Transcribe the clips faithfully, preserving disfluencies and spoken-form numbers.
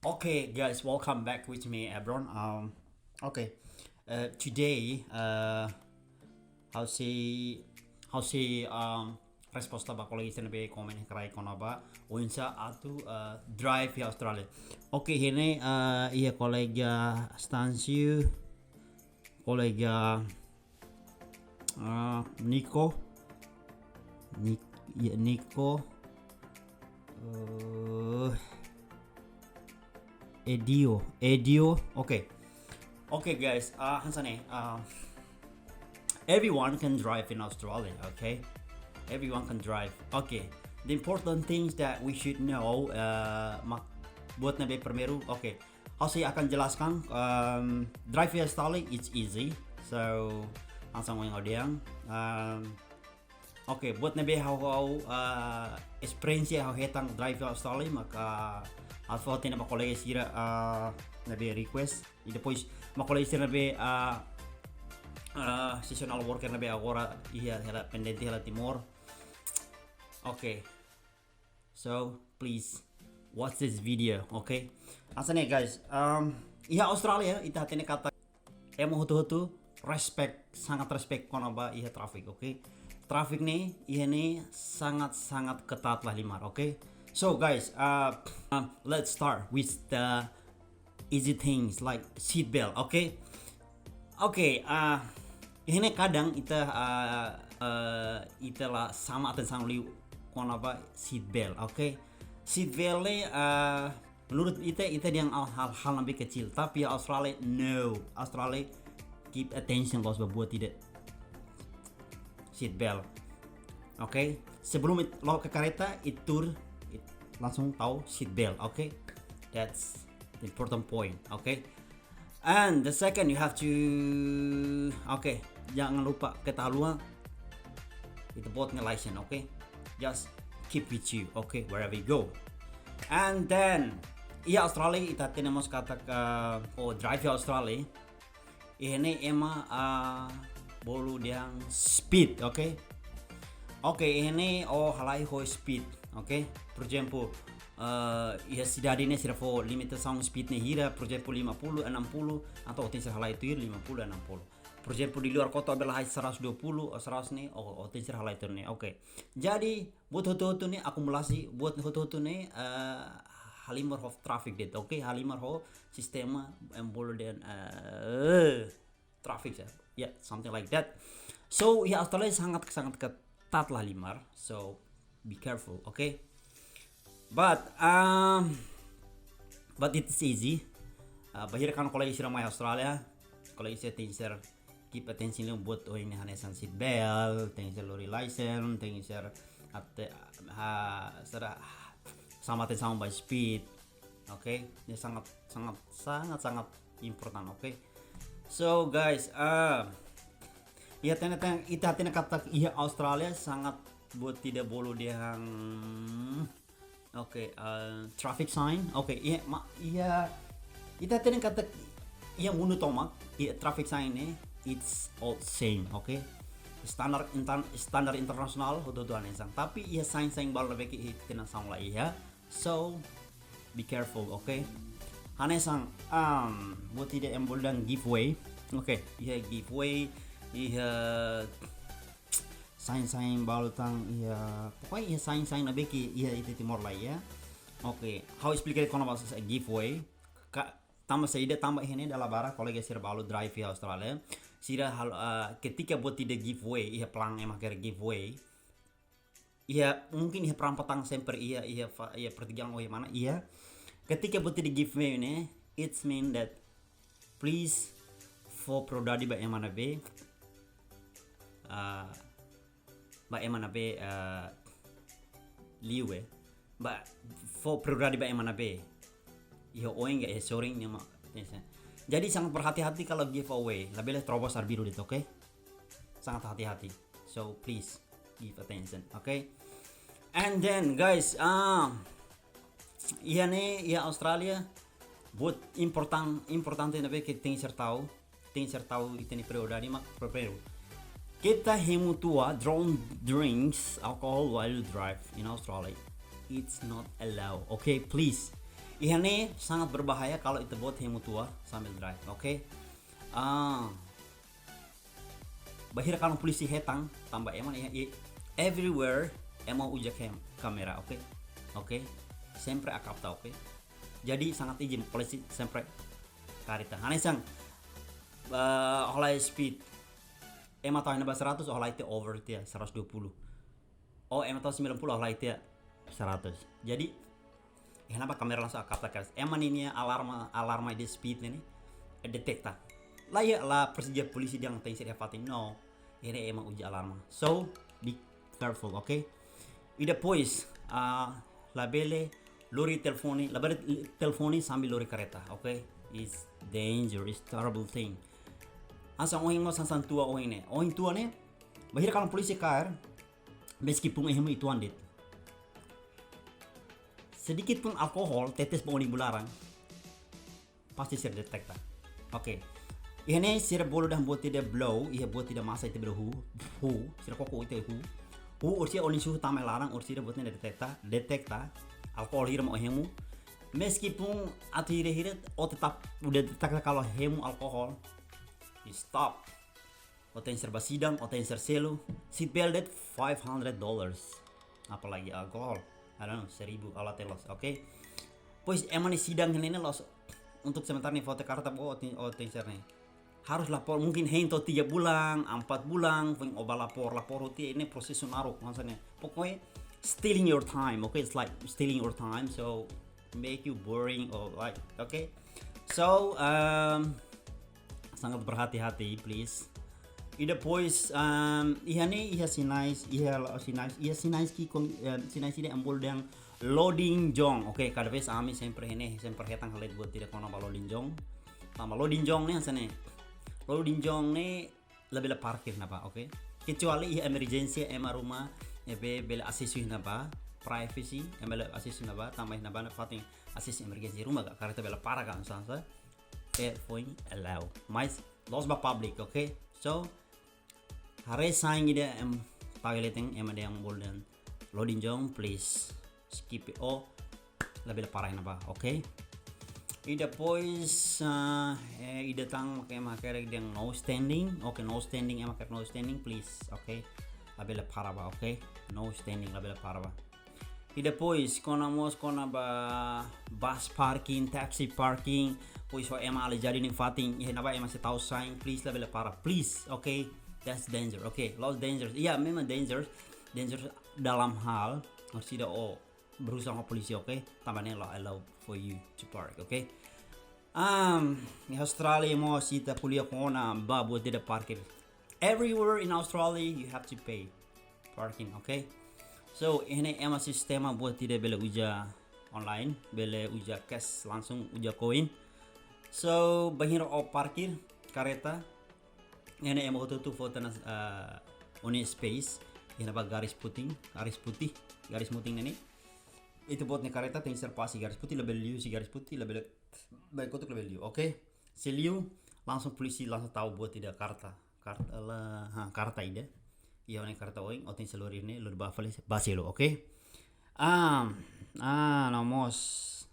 Okay, guys, welcome back with me, Ebron. Um, okay, uh, today, uh, ha'u sei, ha'u sei, um, resposta ba kolega sira ne'ebé komen iha kraik kona-ba oinsá atu, uh, drive iha Australia. Okay, iha ne'e, uh, iha kolega Stansiu, kolega, uh, Nico, Nik-, ya, Nico, uh, Edio, Edio. Okay. Okay, guys, uh, hanesan ne'e, uh, everyone can drive in Australia, okay? Everyone can drive. Okay. The important things that we should know, uh, mak-, buat ne'ebé primeiru, okay. Ha'u sei akan jelaskan, um, drive iha Australia, it's easy. So, langsung yang audiang. Um, okay, buat ne'ebé ha'u, ha'u, uh, experience ha'u hetan drive iha Australia, maka ha'u fó tiha ona ba kolega sira, uh, ne'ebé request. I depois ba kolega sira ne'ebé, uh, uh, seasonal worker ne'ebé agora iha hela pendente hela Timor. Okay. So, please watch this video, okay? Hanesan ne'e, guys, um, iha Australia, ita hatene katak ema hotu-hotu respect, sangat respect kona-ba iha traffic, okay? Traffic ne'e, iha ne'e sangat-sangat ketat lahalimar, okay? So, guys, uh, uh, let's start with the easy things like seat belt, okay? Okay, uh, iha ne'e kadang ita, uh, uh, ita la sama atensaun liu kona-ba seat belt, okay? Seat belt ne'e, uh, menurut ita, ita dehan hal, hal, hal ne'ebé kecil, tapi Australia, no. Australia keep attention loos ba buat ida seat belt. Okay? Sebelum it-, la'o ke kareta, ita tuur, it-, langsung tau seat belt, okay? That's the important point, okay? And the second, you have to, okay, jangan lupa, keta haluha ita-boot nia license, okay? Just keep with you, okay, wherever you go. And then, iha Australia, ita hatene mós katak, uh, o drive iha Australia, iha ne'e ema, uh, bolu dehan speed, okay? Okay, iha ne'e o halai ho speed, okay? Por exemplo, uh, iha sidade ne'e sira fó limitasaun speed ne'e hira, por exemplo, lima puluh, enam puluh, entaun o tenke ser halai tuir lima puluh, enam puluh. Por exemplo, di luar kota o bele halai seratus dua puluh, o seratus ne'e, o, o tenke ser halai tuir ne'e, okay? Jadi, buat hotu-hotu ne'e akumulasi, buat hotu-hotu ne'e, uh, halimar ho traffic de'it, okay? Halimar ho sistema ema bolu dehan, uh, traffic ya. Yeah, something like that. So, iha Australia sangat, sangat ketat lahalimar. So, be careful, okay? But, um, but it's easy. Uh, bainhira kan kolega sira mai Australia, kolega sira tenke ser keep attention liu buat oin ne'e hanesan seat belt, tenke ser lori license, tenke ser ate-, ha, sira sama atensaun ba speed. Okay? Ne'e sangat, sangat, sangat, sangat important, okay? So, guys, uh, iha hatene, hatene, ita hatene katak iha Australia sangat buat ida bolu dehan, okay, uh, traffic sign. Okay, iha, ma, iha, ita hatene katak iha mundu tomak, iha traffic sign ne'e, it's all same, okay? Standar intan-, standar internasional, hotu-hotu hanesan. Tapi iha sign-sign balu ne'ebé ke ita hatene hanesan la iha. So, be careful, okay? Hanesan, um, buat ida ema bolu dehan give way. Okay, iha give way, iha sign-sign balu tan, iha, pokoknya iha sign-sign ne'ebé ke iha ita Timor la iha. Okay, ha'u esplika kona-ba give way. Ka, tanba saida, tanba iha ne'e dala barak kolega sira balu drive iha Australia. Sira hal, uh, ketika buat ida give way, iha pelang ema hakerek give way. Iha, mungkin iha perampatan sempre iha, iha fa-, iha pertigaan, oh, iha mana, iha. Ketika buat ida give way ne'e, it's mean that please fó prioridade ba ema ne'ebé, ah, ba ema ne'ebé, ah, liu, eh. Ba, fó prioridade ba ema ne'ebé iha oin ka iha sorin ne'e mak. Jadi sangat berhati-hati kalau give way. Labele terobos arbiru de'it, okay? Sangat hati-hati. So please give attention, okay? And then, guys, ah, iha ne'e, iha Australia, buat importan-, importante ne'ebé ke tenke ser tau, tenke ser tau ita-nia prioridade mak primeiru. Keta hemu tua, don't drinks alcohol while you drive in Australia. It's not allowed, okay? Please. Iha ne'e sangat berbahaya kalau ita-boot hemu tua sambil drive, oke? Ah, bainhira kalan polísia hetan, tanba ema ne'e, i-, everywhere ema uza kem-, kamera, oke? Oke? Sempre a kapta, oke? Jadi sangat izin polísia sempre kareta. Hanesan, eh, hola speed. Ema tau iha ne'ebá seratus, hola tiha over tiha seratus dua puluh. Oh, ema tau sembilan puluh, hola tiha seratus. Jadi, iha ne'ebá kamera langsung a kapta kedas. Ema ne'e nia alarma, alarma ida speed ne'e, eh, detekta. La iha, la presiza polísia dehan tenke ser iha fatin. No, iha ne'e ema uza alarma. So, be careful, oke? I depois, ah, labele lori telefone, labele telefone sambil lori kareta, oke? It's danger, it's terrible thing. Hanesan ohin mós hanesan tua ohin ne'e. Ohin tua ne'e, bainhira kalan polísia kaer, meskipun hemu uitoan de'it, sedikit pun alkohol tetes ba ó-nia bulu laran, pasti sira detekta. Oke. Iha ne'e sira bolu dehan buat ida blow, iha buat ida masa ita bolu hu, hu, sira koko ita hu. Hu, orsida ó-nia suhu tama iha laran, orsida buat ne'e detekta, detekta alkohol hira mak ó hemu. Meskipun atu hira-hira, ó tetap udah detekta kalau hemu alkohol. You stop. Ó tenke ser ba sidang, ó tenke ser selu. Seat belt de'it five hundred dollars. Apalagi alkohol. I don't know, seribu ala telos, oke? Pois ema ne'e sidang ne'e loos. Untuk sementara ne'e fó tiha karta ba ó, ó tenke, ó tenke ser ne'e. Harus lapor, mungkin hein to'o tiga bulan, empat bulan, foin ó bá lapor, lapor hotu ne'e prosesu naruk, maksudnya. Pokoknya, stealing your time, oke? It's like stealing your time, so make you boring or like, oke? So, um, sangat berhati-hati, please. I depois, um, iha ne'e, iha sinais, iha la-, sinais, iha sinais ki'ik, um, sinais ida ema bolu dehan loading zone. Oke, kada vez ami sempre iha ne'e, sempre hetan hela buat ida kona-ba loading zone. Tanba loading zone ne'e hanesan ne'e. Loading zone ne'e labele parkir iha ne'ebá, oke? Kecuali iha emerjénsia ema ruma, ne'ebé bele asesu iha ne'ebá, privacy, ema bele asesu iha ne'ebá, tanba iha ne'ebá ne'e fatin asesu emerjénsia ruma ka, kareta bele para ka, hanesan hanesan. E foin allow. Mas loos ba public, oke? So, haree sign ida ema tau iha leten, ema dehan ema bolu dehan loading zone, please skip it. Ó labele para iha ne'ebá, oke? I depois, ah, eh, ida tan mak ema hakerek dehan no standing. Oke, no standing, ema hakerek no standing, please, oke? Labele para bá, oke? No standing, labele para bá. I depois, kona mós kona-ba bus parking, taxi parking, pois ho ema aleijadu nia fatin, iha ne'ebá ema sei tau sign, please, labele para, please, oke? That's danger, oke? Loos danger. Iya, memang danger. Danger dalam hal, orsida ó berurusan ho polísia, oke? Tanba ne'e la allow for you to park, oke? Um, iha Austrália mós ita ko'alia kona-ba buat ida parkir. Everywhere in Australia you have to pay parking, oke? So, iha ne'e ema sistema buat ida bele uza online, bele uza cash langsung, uza koin. So, bainhira ó parkir kareta, iha ne'e ema hotu-hotu fó tiha ona, eh, ó-nia space, iha ne'ebá garis putih, garis putih, garis putih ne'e. Ita-boot nia kareta tenke ser pas iha garis putih, labele liu husi garis putih, labele, bá kotuk labele liu, oke? Se liu, langsung polísia langsung tau buat ida karta. Karta la, ha, karta ida. Iha ó-nia karta oin, ó tenke ser lori ne'e, lori bá fali, bá selu, oke? Ah, ah, no mós.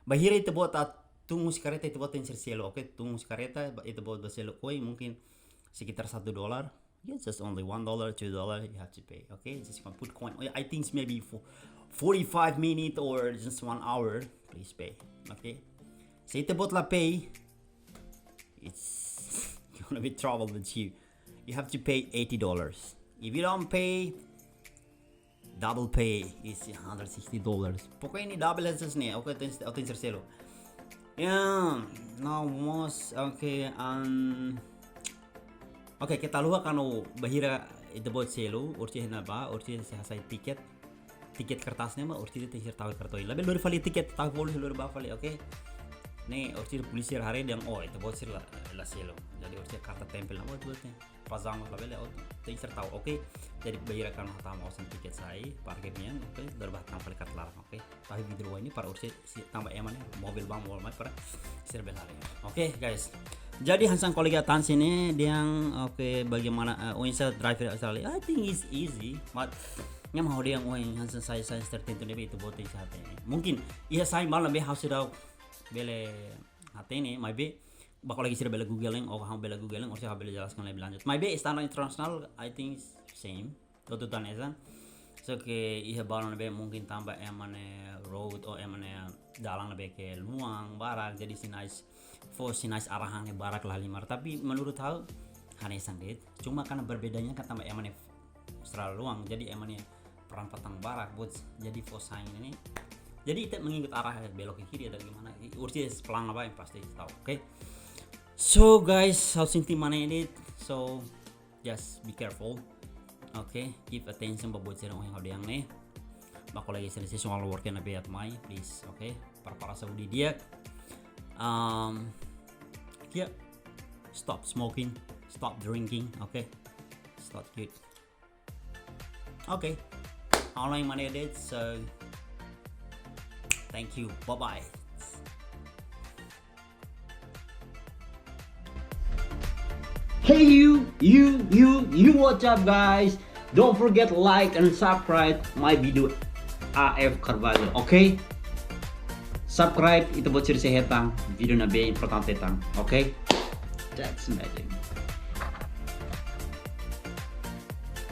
Bainhira ita-boot atu tun husi kareta, ita-boot tenke ser selu, oke? Tun husi kareta, ba-, ita-boot bá selu koin, mungkin sekitar satu dolar. Yeah, just only one dollar, two dollar you have to pay, okay? Just gonna put coin. Oh, yeah, I think it's maybe for forty-five minutes or just one hour, please pay, okay? Se ita-boot la pay, it's gonna be trouble with you. You have to pay eighty dollars. If you don't pay, double pay is hundred sixty dollars. Pokoknya ne'e double hanesan ne'e, oke, tenke, tenke ser selu. Ya, no mós, oke, um, oke, keta haluha katak bainhira ita-boot selu, orsida iha ne'ebá, orsida sei hasai tiket. Tiket kertas ne'e mak, orsida tenke ser tau kartong. Labele lori fali tiket, tau polísia lori bá fali, oke? Ne'e, orsida polísia haree dehan, oh, ita-boot sira la, la selu. Jadi, orsida karta tempel ne'e, oh, ita-boot ne'e. Pasang labele, ó tenke ser tau, oke? Jadi, bainhira kalan hatama osan tiket sai, parkir nian, oke? Lori bá hatama fali karta laran, oke? Tapi video ini para orsida, sei tanba ema ne'e, mobil bang, mobil mai para sira bele haree. Oke, guys. Jadi, hanesan kolega tan sini, dehan, oke, bagaimana, eh, oinsá drive iha Australia? I think it's easy, but Nyam ha'u dehan ohin hanesan size, size tertentu ne'ebé ita-boot tenke hatene. Mungkin iha sign balu ne'ebé ha'u seidauk bele hatene, maibé ba kolega sira bele Google de'it, ou ha'u bele Google de'it, ou se ha'u bele jelaskan lebih lanjut. Maibé standar internasionál, I think same. Hotu-hotu hanesan. Só ke iha balu ne'ebé mungkin tanba ema nia road ou ema nia dalan ne'ebé ke luan barak, jadi sinais, fó sinais arahan ne'e barak la halimar. Tapi menurut ha'u, hanesan de'it. Cuma karena berbedanya kan tanba ema ne'e estrada luan, jadi ema nia perampatan barak, buat jadi fó sign ini. Jadi ita mengikut arah belok ke kiri atau gimana, ursi pelan apa yang pasti tahu, oke? So guys, ha'u sente mak ne'e de'it, so just be careful, oke? Give attention ba buat sira ohin ha'u dehan ne'e. Ba kolega sira sira soal work ne'ebé atu mai, please, oke? Prepara saúde di'ak. Um, yeah, stop smoking, stop drinking, oke? Stop good. Okay. Ha'u-nia mak ne'e de'it, so thank you. Bye bye. Hey you, you, you, you, what's up guys? Don't forget like and subscribe my video A F Carvalho, okay? Subscribe, ita-boot sira sei hetan vídeo ne'ebé importante tan, okay? That's amazing.